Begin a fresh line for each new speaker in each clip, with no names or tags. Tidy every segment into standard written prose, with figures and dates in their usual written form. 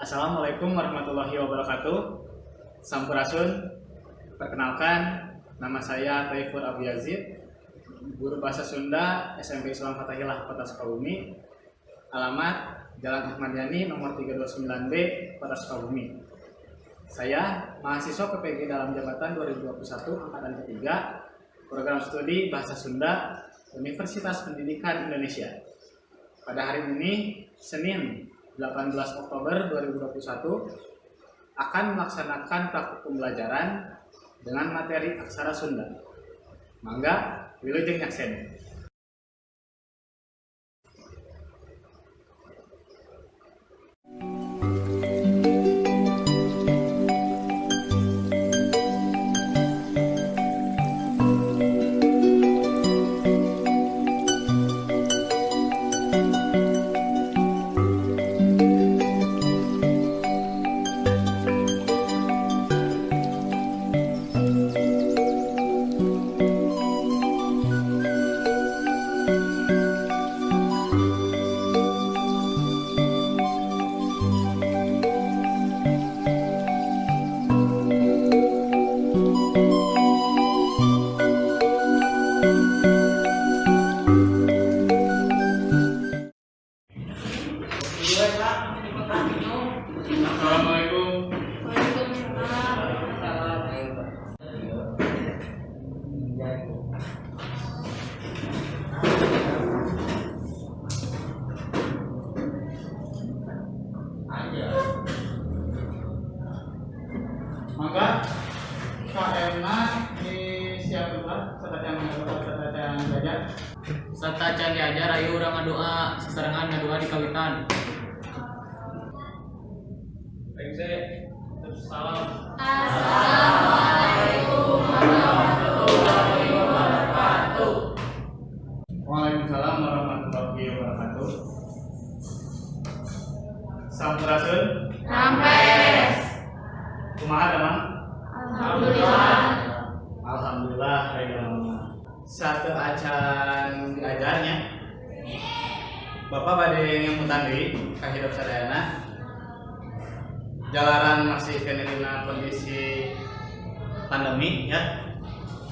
Assalamualaikum warahmatullahi wabarakatuh. Sampurasun. Perkenalkan, nama saya Taifur Abu Yazid, guru bahasa Sunda SMP Islam Fatahillah Kota Sukabumi. Alamat Jalan Ahmad Yani nomor 329B, Kota Sukabumi. Saya mahasiswa PPG dalam jabatan 2021 angkatan ketiga, program studi Bahasa Sunda, Universitas Pendidikan Indonesia. Pada hari ini, Senin 18 Oktober 2021, akan melaksanakan praktik pembelajaran dengan materi aksara Sunda. Mangga, wilujeng nyaksen. Assalamualaikum.
Waalaikumsalam.
Mangga KM-na disiapkeun lah sateuacan diajar.
Sateuacan diajar, ayo urang ngadoa sasarengan, ngadoa di kawitan.
Rengse, salam.
Assalamualaikum warahmatullahi wabarakatuh.
Waalaikumsalam warahmatullahi wabarakatuh. Sampurasun.
Rampes.
Kumaha damang?
Alhamdulillah.
Alhamdulillah kayak sateuacan diajar nya. Bapak bade ngemutan deui ka hidep sadayana. Jalaran masih keneh dina kondisi pandemi ya.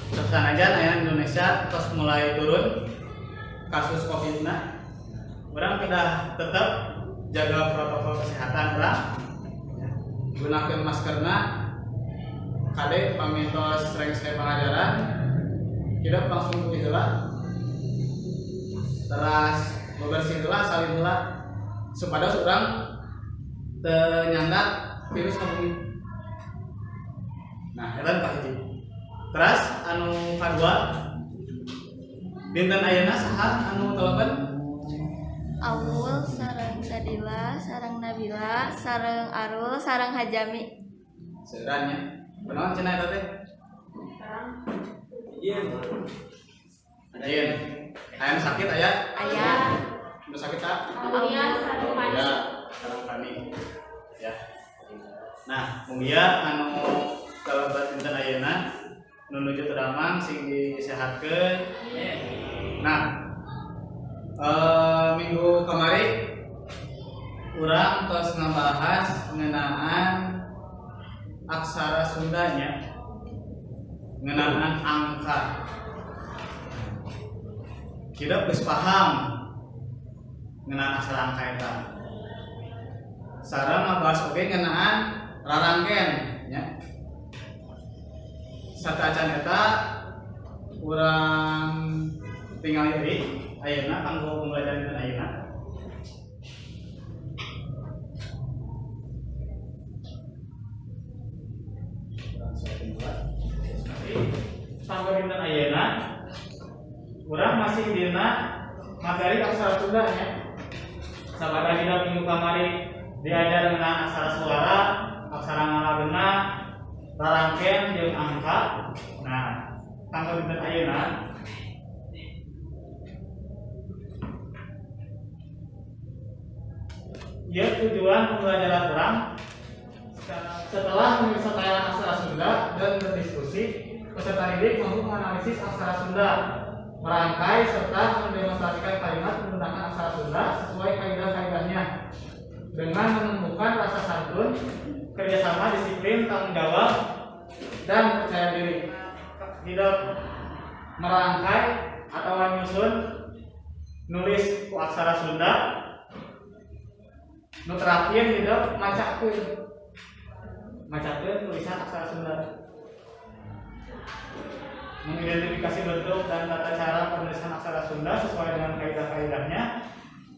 Terus aja aya Indonesia terus mulai turun kasus Covid-na. Urang kedah tetap jaga protokol kesehatan urang. Ya. Gunakan maskerna, kade pamintos rengse pengajaran hidup langsung pulih heula, teras bebersih heula, salin heula, supados urang teu nyandak virus ka bumi. Nah, eta nu kahiji. Teras anu kadua, dinten ayeuna saha anu telepon?
Awul sareng Sadila, sareng Nabila, sareng Arul, sareng Hajami.
Seueuran nya. Kunaon cenah eta teh? Izin. Aya nu sakit aya?
Aya.
Nu sakit tak?
Aulia sareng Pani.
Ya, sareng Pani. Ya. Nah, mugia anu kalebat dinten ayeuna nu nuju teu damang sing disehatkeun. Nah, minggu kemarin urang tos ngabahas ngeunaan aksara Sundanya, ngeunaan angka. Kita geus paham ngeunaan aksara angka eta. Sareng ngabahas oge ngeunaan rarangken nya. Sateuacan eta urang tingali deui ayeuna kanggo pembelajaran dinten ayeuna. Urang siapkeun heula. Sampai dinten ayeuna urang masih dina materi aksara Sunda nya. Sabada dina minggu kamari diajar ngeunaan aksara suara, aksara ngalagena, rarangken jeung angka. Nah, kanggo dinten ayeuna ieu tujuan pembelajaran urang: setelah memeriksa tayangan aksara Sunda dan berdiskusi, peserta didik mampu menganalisis aksara Sunda, merangkai serta mendemonstrasikan kalimat menggunakan aksara Sunda sesuai kaidah-kaidahnya. Dengan menumbuhkan rasa santun, kerjasama, disiplin, tanggung jawab, dan percaya diri. Tidak merangkai atau menyusun nulis ku aksara Sunda. Nu terakhir hidup macakeun. Macakeun tulisan aksara Sunda. Mengidentifikasi bentuk dan tata cara penulisan aksara Sunda sesuai dengan kaidah-kaidahnya,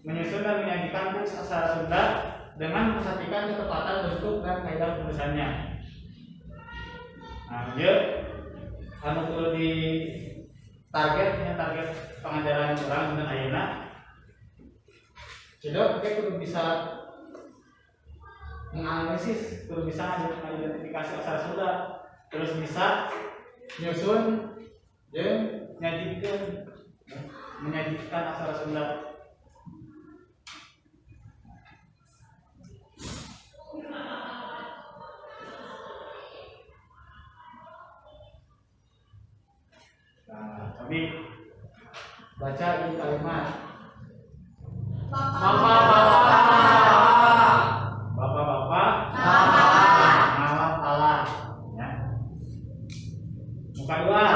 menyusun dan menyajikan teks aksara Sunda dengan memperhatikan ketepatan bentuk dan kaidah penulisannya. Nah, ieu anu kudu di targetnya, target pengajaran urang dinten ayeuna. Jadi, oke, kudu bisa menganalisis, kudu bisa mengidentifikasi aksara Sunda, terus bisa nyusun jeung nyajikeun, menyajikan aksara Sunda. Nah, tapi baca di kalimat. Bapak-bapak, bapak-bapak, malam pala, ya. Muka dua.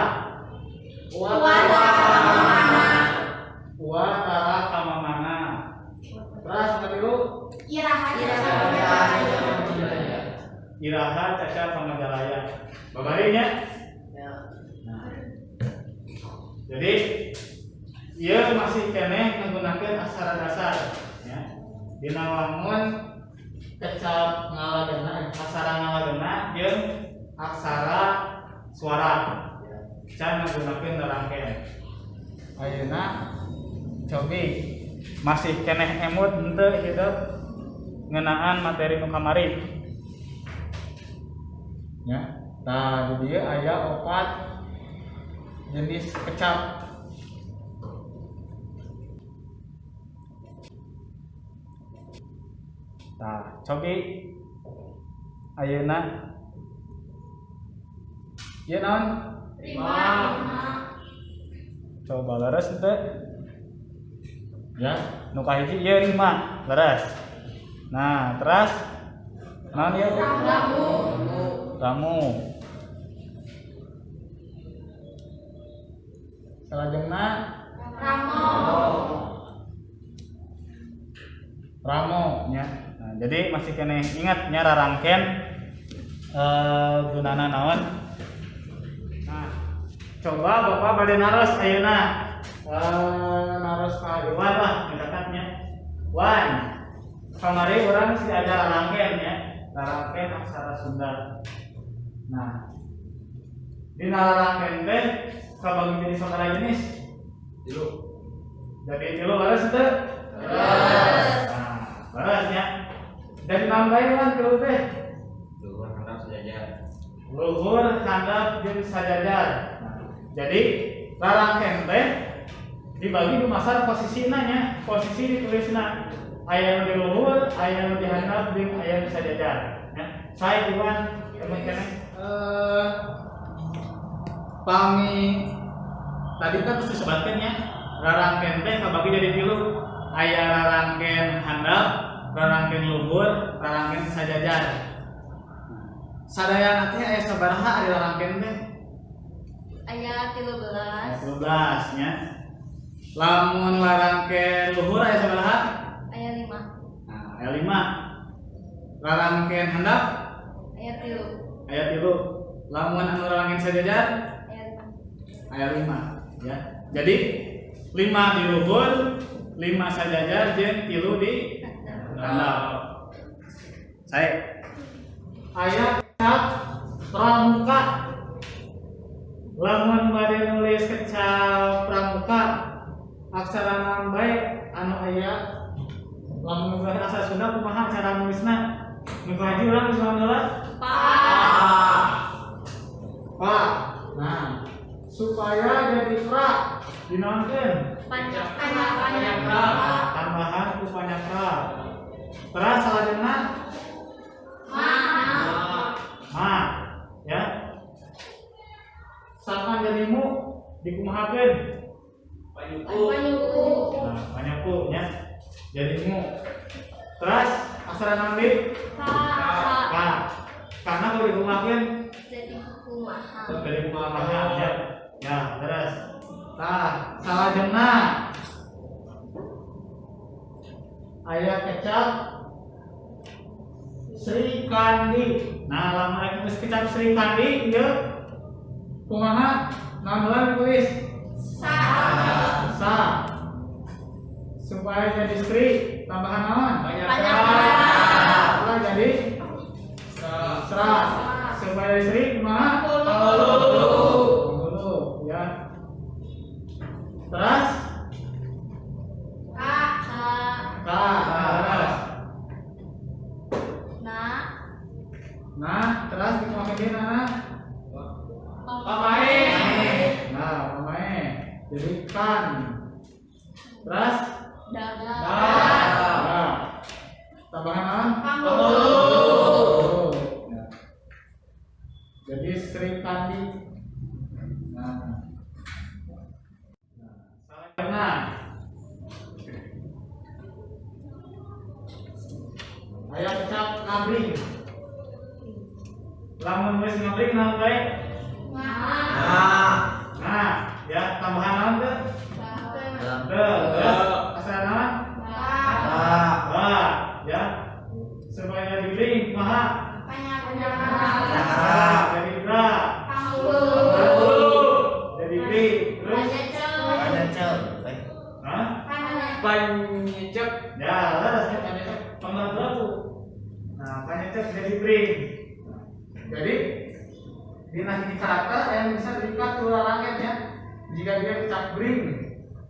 Uwa tara kamamana. Terus muka tilu. Iraha caca kamajalaya. Babarinya. Nah. Jadi, ieu masih keneh menggunakan aksara dasar, ya. Dina wangun kecap ngalagena, aksara ngalagena jeung aksara suara. Can menggunakan rarangken. Ayeuna cobi masih keneh emut henteu hidup ngeunaan materi nu kamari. Ya. Nah, di dieu aya 4 jenis kecap. Nah, cobi ayeuna ieu naon?
Rima.
Coba leres henteu? Ya, nu kahiji ieu rima, leres. Nah, terus naon ieu?
Ramu.
Ramu. Salajengna
Ramo.
Ramo nya. Nah, jadi masih keneh ingat nya rarangken gunana naon. Nah, coba Bapak bade naros ayeuna. Naros ka Iwan lah misalkan. Wan. Kamari urang geus diajar rarangken nya, rarangken aksara Sunda. Nah, dina rarangken teh kabagi jadi sabaraha jenis?
Tilu.
Jadi tilu, leres teu?
Leres.
Nah, leres nya. Dari nambahin kan tilu teh?
Luhur, handap, sajajar.
Luhur, handap, jeung sajajar. Nah, jadi rarangken teh dibagi dumasar posisina nya, posisi ditulisna. Aya nu di luhur, aya nu di handap, jeung aya nu sajajar. Ya. Saya Iwan, emang keneh. Pami tadi kan terus disebutkan ya, rarangken teh kabagi jadi tilu. Aya rarangken handap, rarangken luhur, rarangken sajajar. Sadayana teh aya sabaraha ari rarangken teh?
Aya 13.
13 nya. Lamun rarangken luhur aya sabaraha?
Aya 5.
Nah, aya 5. Rarangken handap
Aya 3.
aya 3. Lamun anu rarangken sajajar
Aya 5.
aya 5 ya. Jadi 5 di luhur, 5 sajajar jeung 3 di handap. Saya aya kecap pramuka. Lamun bade nulis kecap pramuka aksara naon bae anu aya, lamun nulis aksara Sunda kumaha cara nulisna? Nu kahiji urang geus naon heula?
Pa.
Pa. Nah, supaya jadi pra dinaonkeun?
Panyakra.
Tambahan ku panyakra. Terus salajengna
Ma.
Ma, ya. Sangkan jadi mu dikumahakeun?
Panyuku.
Panyuku.
Nah, panyuku nya. Jadi mu. Terus Aksara naon deui?
K.
K. Karena kalau dikumahakeun
Jadi kumaha.
dari kumaha ya. Ya, terus. Tah, salajengna aya kecap Sri Kandi. Nah, lamun aya geus kecap Sri Kandi ieu kumaha? Naon heula ditulis?
Sa.
Sa. Supaya jadi Sri, tambahan naon?
Banyak.
Lah jadi Sra. Supaya Sri kumaha? Panghulu, ya. Terus
K. K.
K, terus.
Na.
Nah, terus dikumahakeun deui nah.
Pamae.
Nah, pamae. Jadi kan. Terus
Da.
da. Tambahan naon?
Panghulu.
Ya. Jadi Sri Kandi. Nah. Nah, aya kecap ngabring. Lamun geus ngabring naon bae?
Nah.
Nah, ya tambahan naon teu? Teu, terus aksara naon? Ba, ya. Supaya jadi bring kumaha? Nah, jadi bra. Jadi bring. Terus hah?
Panyecek.
Ya, leres ya panyecek panggal tuh. Nah, panyecek jadi bring. Jadi dina hiji karakter yang bisa diikat ku ya. Jika dia kecap bring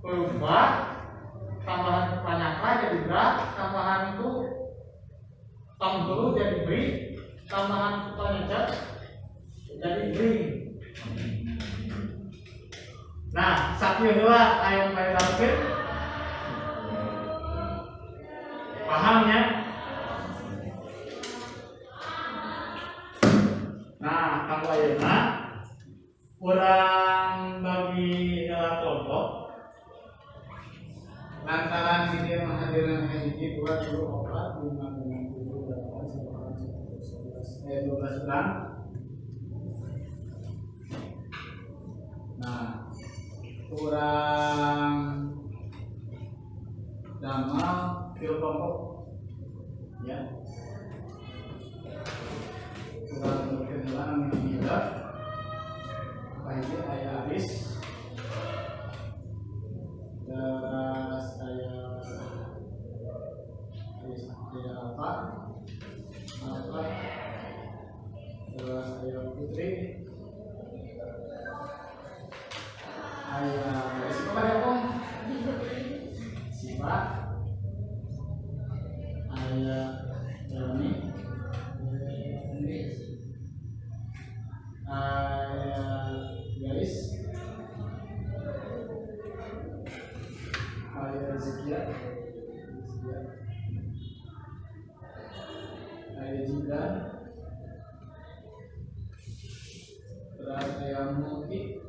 berubah tambahan panyakra jadi bra, tambahan ku panghulu jadi bri, tambahan panyecek jadi bring. Nah, sakieu heula aya nu bade taroskeun. Paham ya? Nah, kanggo ayeuna urang bagi heula kelompok lantaran di dieu mah hadirna hiji, dua, tilu, opat, lima, enam, tujuh, delapan, sembilan, sepuluh, sebelas, 12 orang. Nah, kurang damel tilu kelompok ya. Kurang berkenalan nami heula. Kahiji aya Aris, terus aya Aris, aya Alfa, Alfa, terus aya Putri, aya siapa pada Pong? Siva, aya Leoni, aya Gais, aya Rizkia, Rizkia, aya Jibran, terus aya Mulki,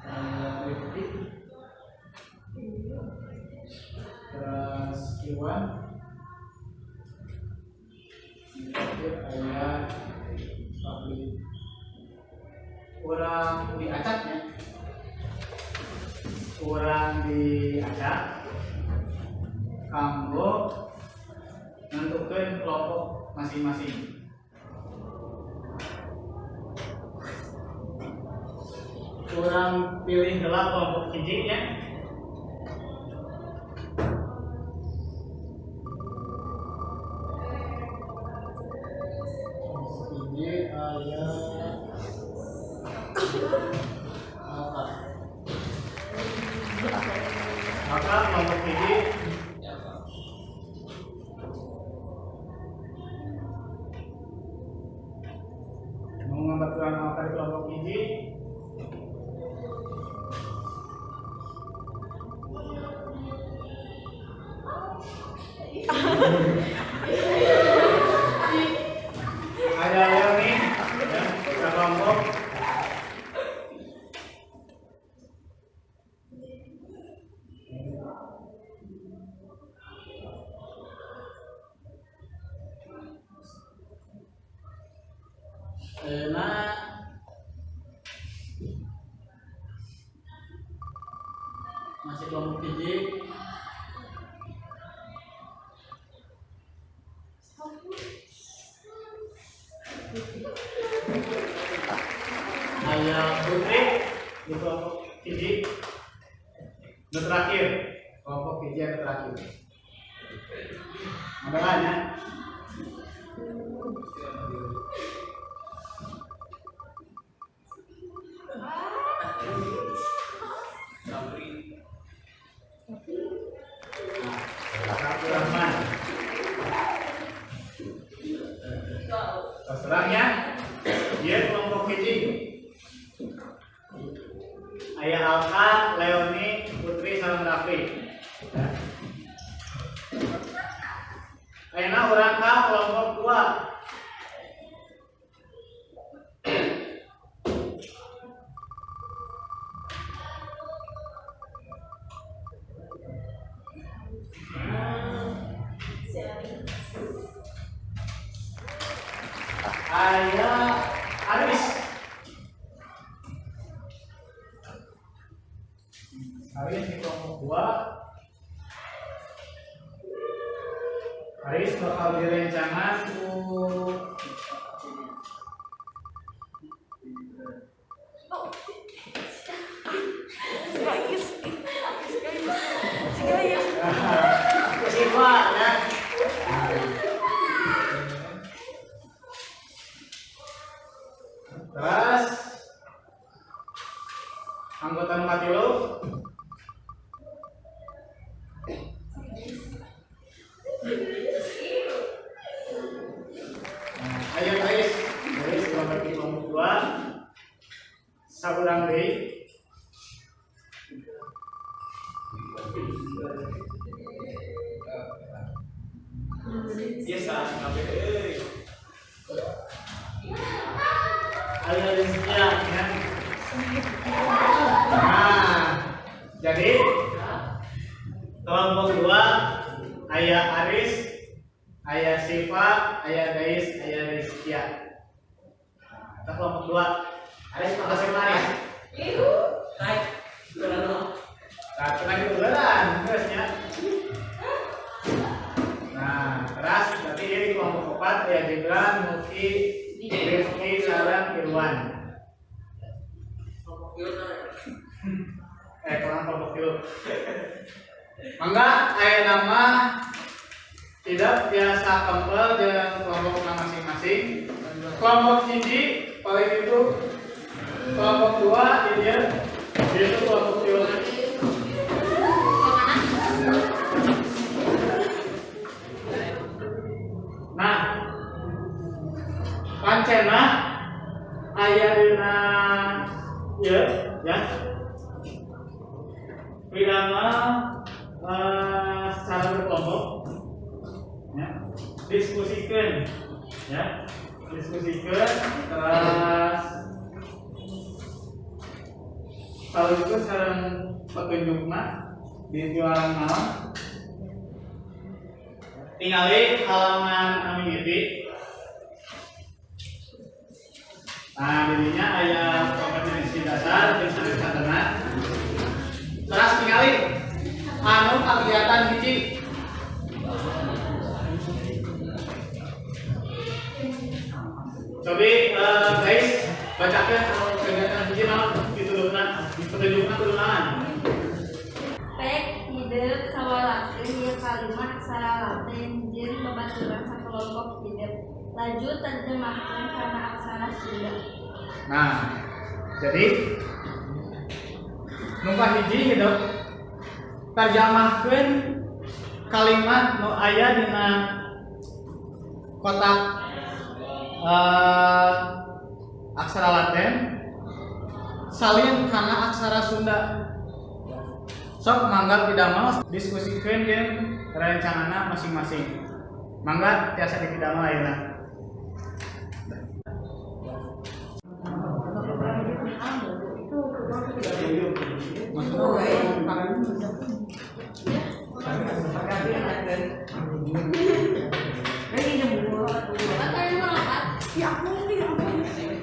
aya Rifki, terus Iwan, terakhir aya Fahri. Urang diacaknya, urang diacak kanggo nentukeun kelompok masing-masing. Urang pilih heula kelompok hiji ya. Hiji aya apa? Maka kelompok hiji mau ngabaturan apa di kelompok hiji? Ada Leoni, ya, ke kelompok. Ayeuna
Masih kelompok hiji.
Aya Putri di kelompok hiji. Nu terakhir, kelompok hiji anu terakhir. Masalahnya Abdurrahman. Terserahnya, dia kelompok hiji. Aya Alka, Leoni, Putri, sareng Rafli. Ya. Ayeuna urang ka kelompok 2. Aya Aris. Aris di kelompok 2. Aris bakal direncangan ku ku Siva ya. Terus anggota nomor 3. Ayo guys, guys kelompok di kelompok 2. Saurang deui.
Biasa, sampai euy.
Ayo Rizkia ya. Nah, jadi kelompok 2 aya Aris, aya Siva, aya Gais, aya Rizkia. Nah, itu kelompok 2. Aris makasih Aris.
Naik.
Nah, lagi beneran, terusnya. Nah, terus berarti ini kelompok 4 ya Gibran, Muki, Rifki, sareng Irwan.
Kelompok tilu.
Kelompok tilu. Mangga aya nama tidak biasa kempel jeung kelompok masing-masing. Kelompok hiji paling itu, kelompok 2 ini itu kelompok tilu. Nah, pancena aya dina ieu ya. Pidama secara berkelompok ya. Diskusikan ya. Diskusikan terus kalau itu sareng petunjukna di jualan malam. Tinggali halaman anu mimiti. Nah, dirinya aya kompetensi dasar jeung sanes satena. Terus tinggali anu kagiatan hiji. Cobi guys, bacakeun anu kegiatan hiji naon dituduhna, petunjukna kudu naon?
Pek hidup sawalakeun ieu kalimat aksara Latin jeung babaturan sakelompok hidup. Laju terjemahkeun kana aksara Sunda.
Nah, jadi nu kahiji hidup terjemahkeun kalimat nu aya dina kotak aksara Latin salin kana aksara Sunda. Sok mangga pidamel diskusikeun jeung rencanganna masing-masing. Mangga tiasa dipidamel ayeuna.
Ya ampun, ya ampun.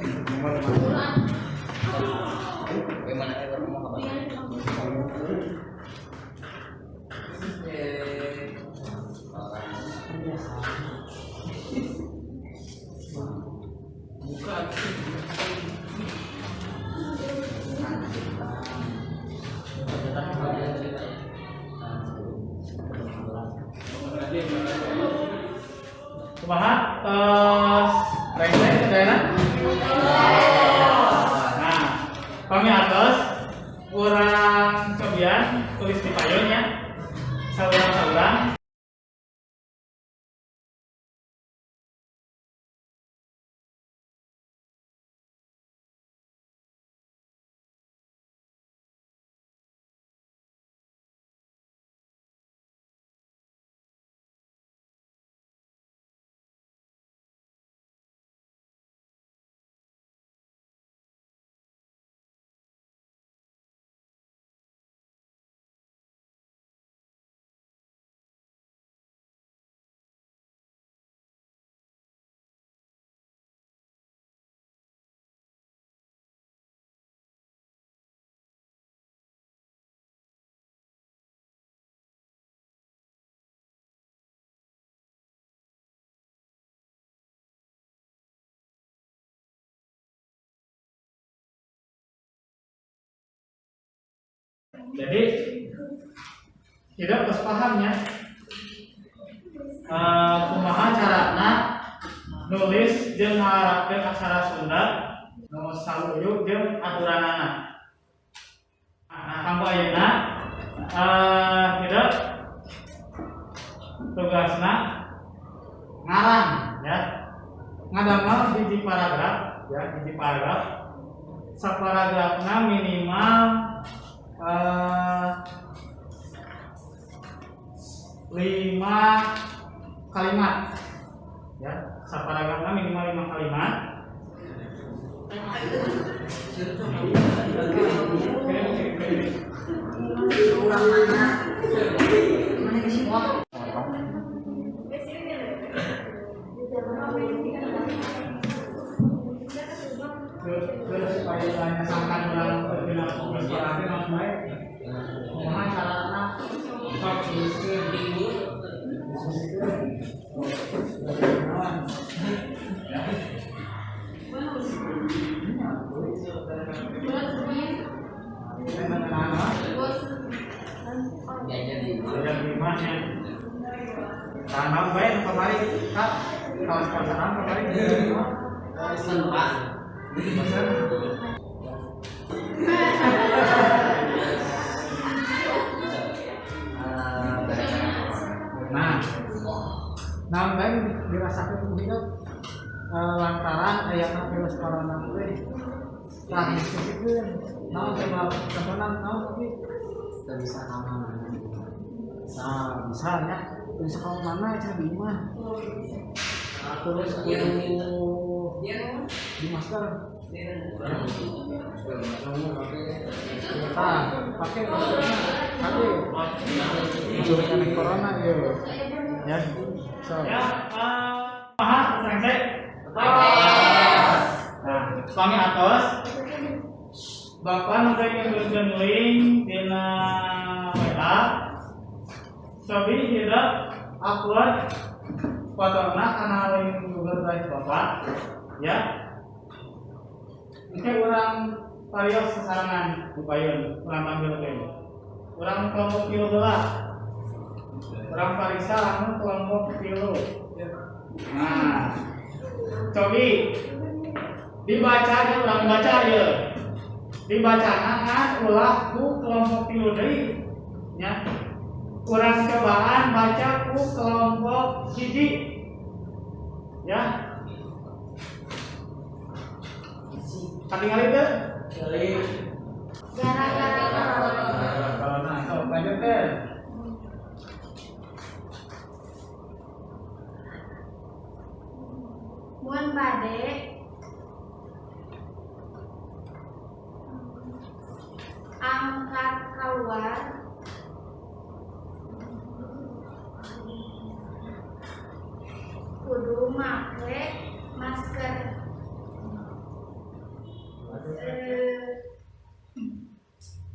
Tos rengse sadayana? Nah, pami atos urang cobian tulis di payun ya. Saurang-saurang. Jadi tidak harus pahamnya kumaha carana nulis jeung ngarapkeun aksara Sunda nu saluyu jeung aturanana. Nah, kanggo ayeuna tidak tugasna ngarang ya. Ngadamel hiji paragraf ya, hiji paragraf. Saparagrafna minimal 5 kalimat ya, saparagrafna minimal 5 kalimat. Terus supaya lainnya sangkan orang berbilang fokus berarti langsung baik. Kumaha carana sok tuliskeun diskusikan. Ya. Tanam bae kemarin Kak, kalau pasaran kemarin
Sempat.
Pesan. Nah, nah bae dirasakeun hidup lantaran ayana virus corona teh. Tah diskusikeun naon sebab contohna naon tapi
Teu bisa ka mana.
Nah, misalnya bisa ka mana cenah di imah. Terus kudu di masker. Nah, pakai maskernya, pakai. Mencurigakan corona gitu. Ya, so. Ya, kumaha rengse? Nah, pami atos. Bapak nu teh nguruskeun link dina WA. Cobi hidup upload fotona kana link Google Drive Bapak ya. Oke, urang parios sasarangan di payun, urang tampilkeun. Urang kelompok tilu heula. Urang pariksa anu kelompok tilu. Nah, cobi dibaca nya urang baca ieu. Dibacana ngan ulah ku kelompok tilu deui nya. Urang cobaan baca ku kelompok hiji. Ya. Katingali teu?
Gara-gara corona.
Corona. Sok lanjutkeun.
Mun bade angkat keluar kudu make masker.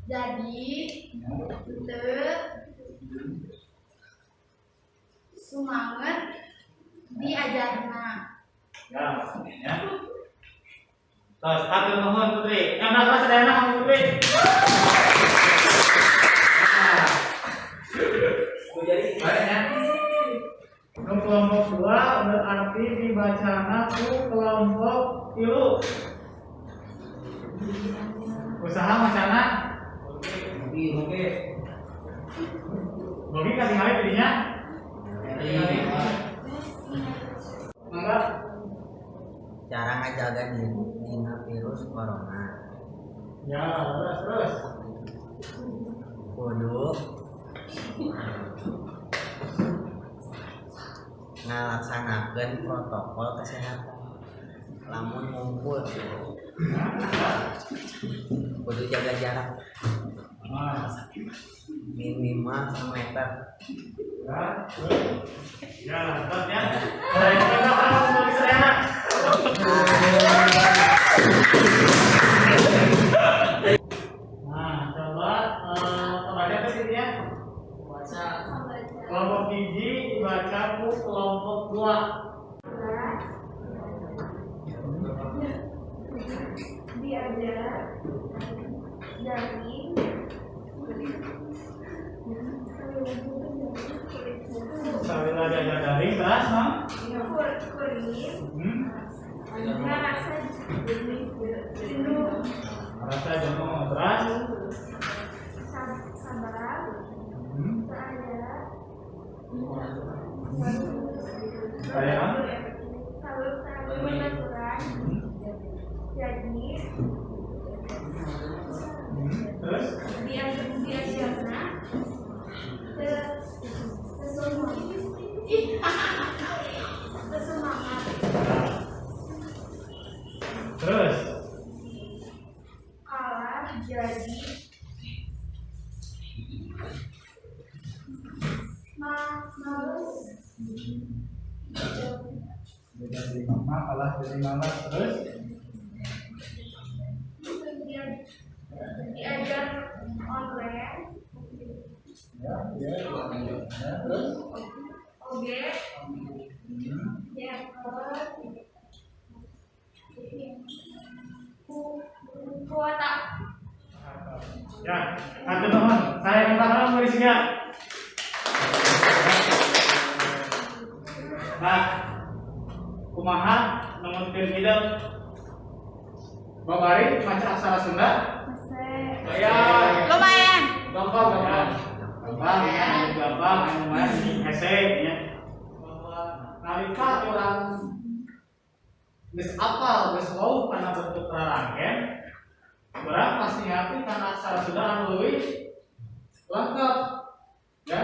Jadi teu sumanget diajarna.
Ya, ya. Tos, hatur nuhun Putri. Yang kelas sadayana kamu Putri. Nah. Baiknya. Nu kelompok 2 berarti dibaca Dibacana ku kelompok 3. Usaha macana?
Oke.
Bogi kasih ngali jadinya? Mangga.
Cara ngajaga diri dina virus corona.
Ya, terus terus.
Kudu ngalaksanakeun protokol kesehatan. Lamun ngumpul kudu jaga jarak minimal 1 meter.
Ya, terus. Ya, terus ya. Nah, ini kan harus bagi saya. Nah, coba kebaca ke sini ya.
Baca.
Kelompok 1 dibaca ku kelompok 2.
Diajar dari
Sambil diajar dari kelas, Mang.
kuring ngerasa jenuh.
Rasa jenuh, terus.
Sabar ada
Saya
sabab aturan jadi
terus
biasanya semangat.
Terus
kalah jadi males.
Jadi mama kalah jadi mama terus
diajar online.
Ya, ya, ya, terus
oke ya kuota.
Ya, hatur nuhun. Saya minta tolong polisinya. Nah, kumaha numutkeun hidup? Babari maca aksara Sunda? Ya.
Lumayan.
Gampang ya. Gampang ya, gampang, lumayan hese ya. Bahwa nalika urang geus apal, geus wau kana bentuk rarangken, urang pasti ngerti kana aksara Sunda anu leuwih lengkap. Ya.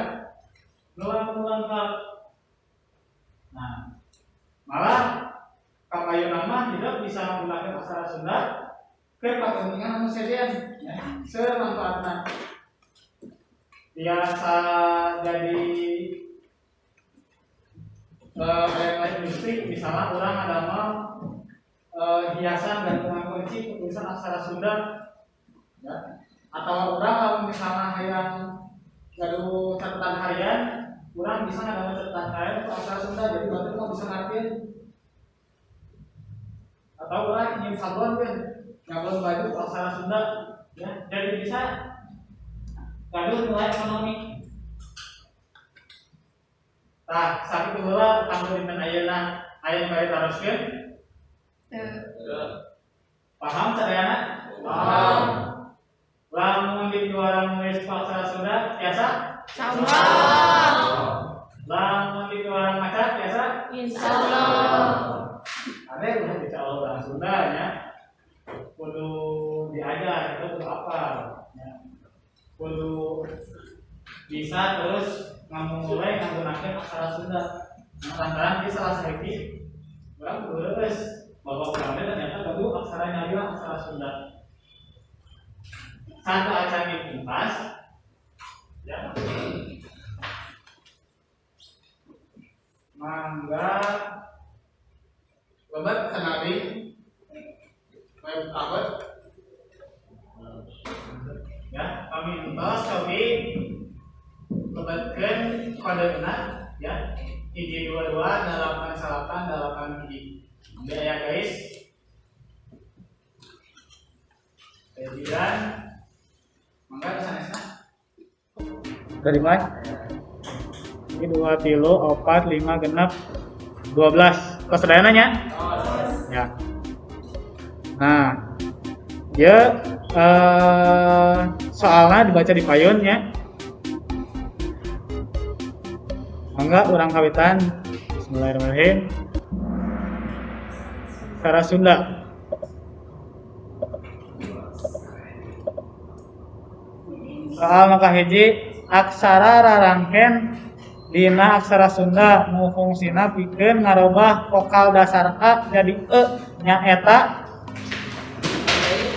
Nu lengkap. Nah, malah kapayuna mah hidup bisa menggunakan aksara Sunda ke kepentingan anu sejen ya, semanfaatna. Biasa jadi kayak industri, misalnya orang ada mau hiasan gantungan kunci tulisan aksara Sunda ya. Atau orang kalau misalnya yang gaduh catatan harian, orang bisa ngadamel catatan harian untuk aksara Sunda, jadi berarti mau bisa ngertiin. Atau orang ingin sablon kan, nyablon baju untuk aksara Sunda ya, jadi bisa gaduh nilai ekonomi. Nah, sakitu heula kanggo dinten ayeuna, aya nu bade taroskeun? Paham sadayana? Paham. Lamun di juara nulis aksara Sunda biasa?
Insyaallah.
Lamun di juara maca biasa?
Insyaallah.
Ada udah baca bahasa Sunda ya. Kudu diajar, itu kudu apa? Ya. Kudu bisa terus ngamumule nggunakeun aksara Sunda. Nah, lantaran di salah sahiji urang geus bapak urang teh ternyata gaduh aksara nyalira aksara Sunda. Satu acan dipungkas ya. Mangga lebet kenali web abet ya, pamintos cobi lebetkeun kodena ya, 1 2 2 8 9 8 1. Udah ya guys. Kemudian mangga sanesna. Dari mana? Ini 2 3 4 5 6 12. Tos sadayana nya? Ya. Nah, ya soalnya dibaca di payun ya. Mangga urang kawitan. Bismillahirrahmanirrahim. Aksara Sunda. Soal maka hiji aksara rarangken dina aksara Sunda nu fungsina pikeun ngarobah vokal dasar a jadi e nyaeta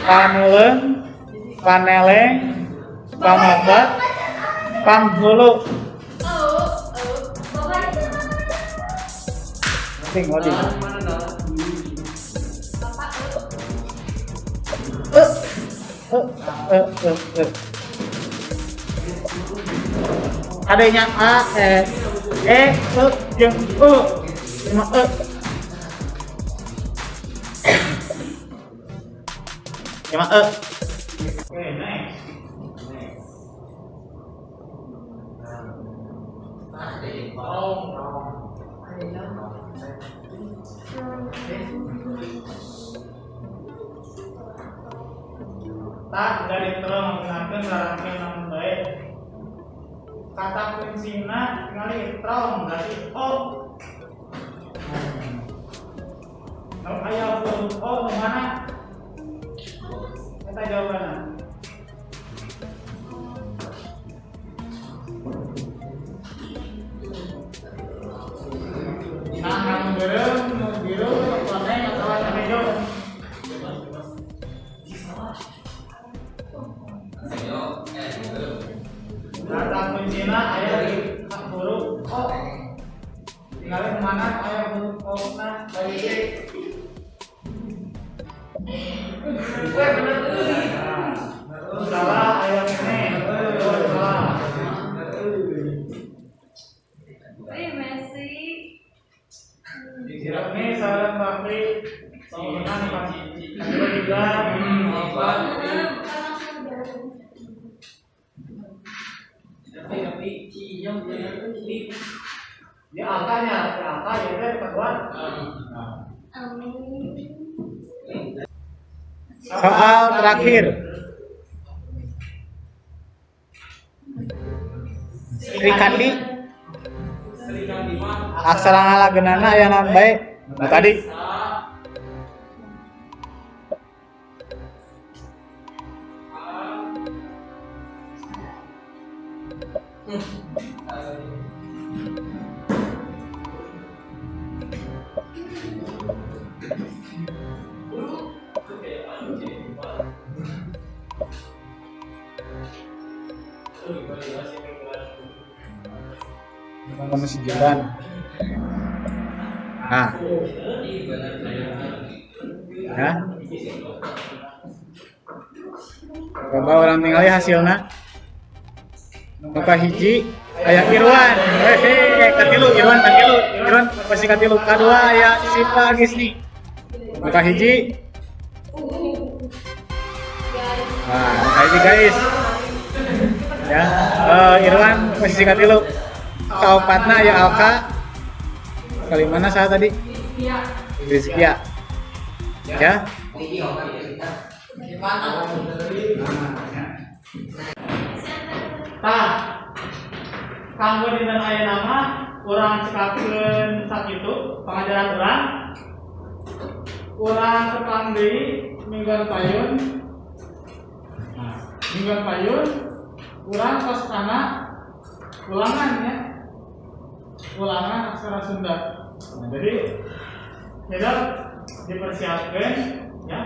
panuleung, paneleng, pamobat, panghulu. Penting loading. E e e e e. Adanya a e e e jeung u cuma e. Cuma e. Oke, next. Tak dari terus menggunakan rangkaian namun baik. Kata kuncina ngali trong berarti o. Kalau aya huruf o nu mana? Eta jawabanna. Nah, anu beureum, nu biru, nu koneng atawa nu hejo. Kata kuncina aya di huruf o. Tinggal mana aya huruf o na balik. Salah aya ini. Salah.
Wih, Messi.
Ini sareng Bakri. Menang kedua tiga empat. Di angkanya, di angka ya teh kedua.
Amin.
Soal terakhir. Srikandi aksara ngalagenana aya naon bae? Nah, tadi masih jalan. Nah, ya. Coba orang tinggali hasilnya. Muka hiji aya Irwan. Hehe, katilu Irwan katilu. Irwan pasti katilu. Kadua aya Sipa Gisni. Muka hiji. Nah, muka hiji guys. Ya, Irwan posisi katilu. Kaopatna aya Alka. Kalimana saha tadi? Rizkia. Ya. Tah, kanggo dinten ayeuna mah urang cekapkeun sakitu pangajaran urang. Urang tepang deui mingguan payun. Nah, mingguan payun urang tos kana ulangan ya. Ulangan aksara Sunda. Nah, jadi tidak dipersiapkan ya.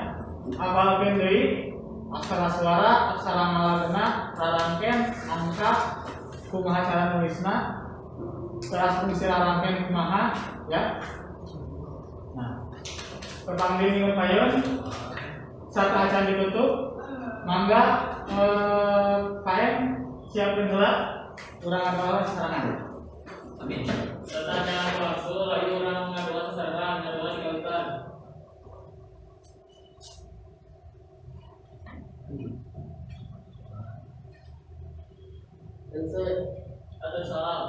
Apalkeun deui aksara suara, aksara ngalagena, rarangken, angka, kumaha cara nulisna, teras fungsi rarangken kumaha ya. Nah, tepang deui minggu payun saat acan ditutup, mangga KM siapkeun heula urang ngadoa sarangan.
Amin. Serta jangan waktu ayo urang ngadoa sasarengan, ngadoa di kawitan. Ada soal.